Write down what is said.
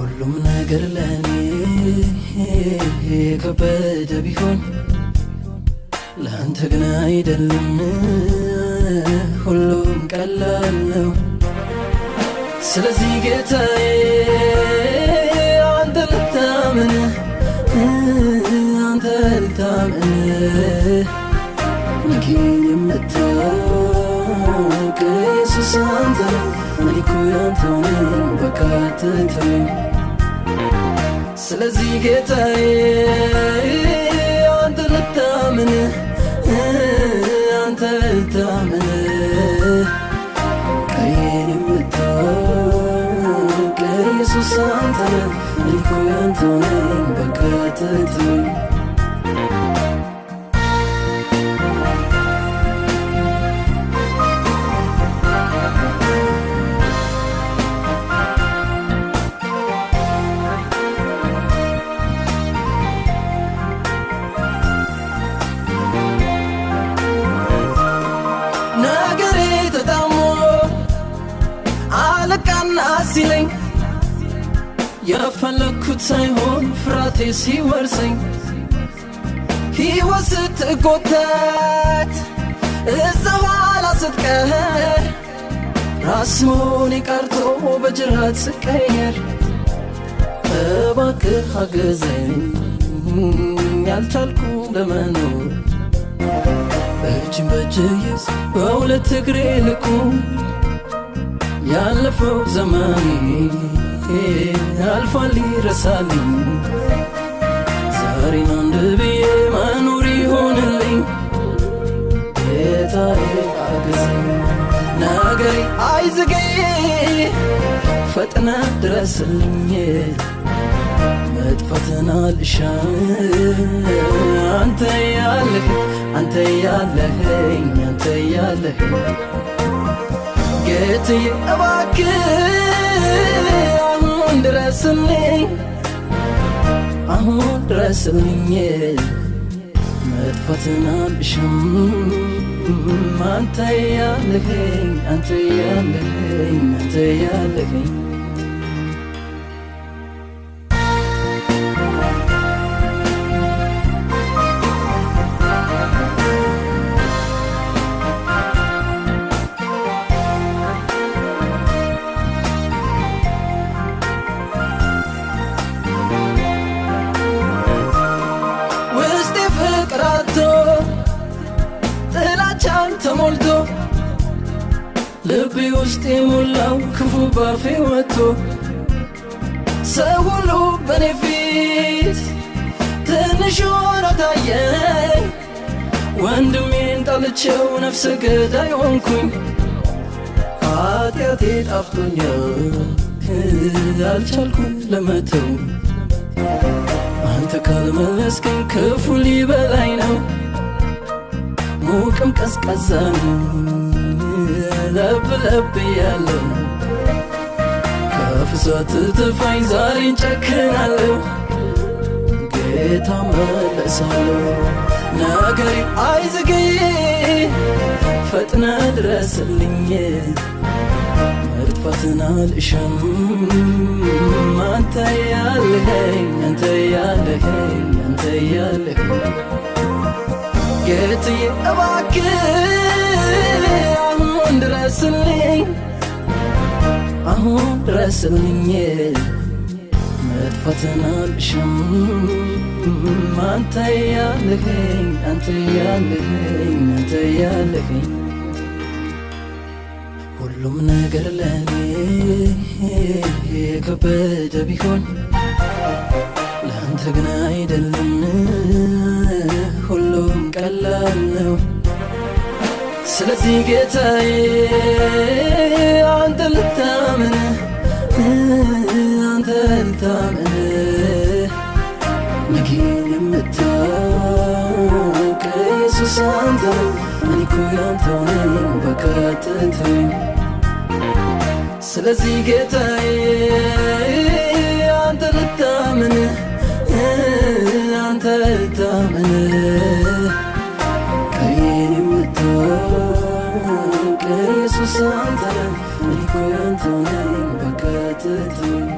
ሁሉም ነገር ለኔ የከበደ ቢሆን ለአንተ ግን አይደለም፣ ሁሉም ቀላል ነው። ስለዚህ ጌታዬ አንተ ልታመን፣ አንተ ልታመን፣ ነጌን የምታውቅ ኢየሱስ አንተ፣ እኔ እኮ ያንተው ነኝ፣ በቃ አትተወኝ። ስለዚህ ጌታዬ አንተ ልታመን፣ አንተ ልታመን፣ ቀዬን የምታውቅ ኢየሱስ አንተ፣ እኔ እኮ ያንተው ነኝ፣ በቃ አትተወኝ። ነገሬ ተጣሞ አለቃና ሲለኝ፣ የፈለግኩት ሳይሆን ፍራቴ ሲወርሰኝ፣ ሕይወት ስትጎተት እዛ ኋላ ስትቀር፣ ራስ መሆኔ ቀርቶ በጅራት ስቀየር፣ እባክህ አግዘኝ፣ ያልቻልኩ ለመኖር። እጅን በእጅ ይዝ በሁለት እግሬ ልቁም። ያለፈው ዘመኔ አልፏል ይረሳልኝ፣ ዛሬን አንድ ብዬ መኖር ይሆንልኝ። ጌታዬ አግዘኝ፣ ነገሬ አይዝገይ፣ ፈጥነ ድረስልኝ። መጥፋትን አልሻም፣ አንተ ያለህ፣ አንተ ያለኸኝ፣ አንተ ያለኸኝ። ጌትዬ እባክህ አሁን ድረስልኝ፣ አሁን ድረስልኝ። መጥፋትን አልሻም፣ አንተ ያለኸኝ፣ አንተ ያለኸኝ፣ አንተ ያለኸኝ። ውስጤ ፍቅር አጥቶ ጥላቻን ተሞልቶ፣ ልቤ ውስጥ የሞላው ክፉ ባፌ ወጥቶ፣ ሰው ሁሉ በኔ ፊት ትንሽ ሆኖ ታየኝ። ወንድሜን ጠልቼው ነፍሰ ገዳይ ሆንኩኝ። ኃጢአቴ ጣፍቶኛል፣ አልቻልኩም ለመተው። አንተ ካልመለስከኝ ክፉ ሊበላኝ ነው። ሙቅም ቀዝቃዛም ለብ ለብ ያለው ከፍሳት ትፋኝ፣ ዛሬን ጨክናለሁ። ጌታ መለሳለሁ። ነገሬ አይዝግይ፣ ፈጥነ ድረስልኝ። መጥፋትን አልሻም፣ አንተ ያለኸኝ፣ አንተ ያለኸኝ፣ አንተ ያለኸኝ። ጌትዬ እባክህ አሁን ድረስልኝ፣ አሁን ድረስልኝ። መጥፋትን አልሻም፣ አንተ ያለኸኝ፣ አንተ ያለኸኝ፣ አንተ ያለኸኝ። ሁሉም ነገር ለኔ የከበደ ቢሆን ለአንተ ግን አይደለም፣ ሁሉም ቀላል ነው። ስለዚህ ጌታዬ አንተ ልታመን፣ አንተ ልታመን፣ ነጌን የምታውቅ ኢየሱስ አንተ፣ እኔ እኮ ያንተው ነኝ፣ በቃ አትተወኝ። ስለዚህ ጌታዬ አንተ ልታመን፣ አንተ ልታመን፣ ቀዬን የምታውቅ ኢየሱስ አንተ፣ እኔ እኮ ያንተው ነኝ፣ በቃ አትተወኝ።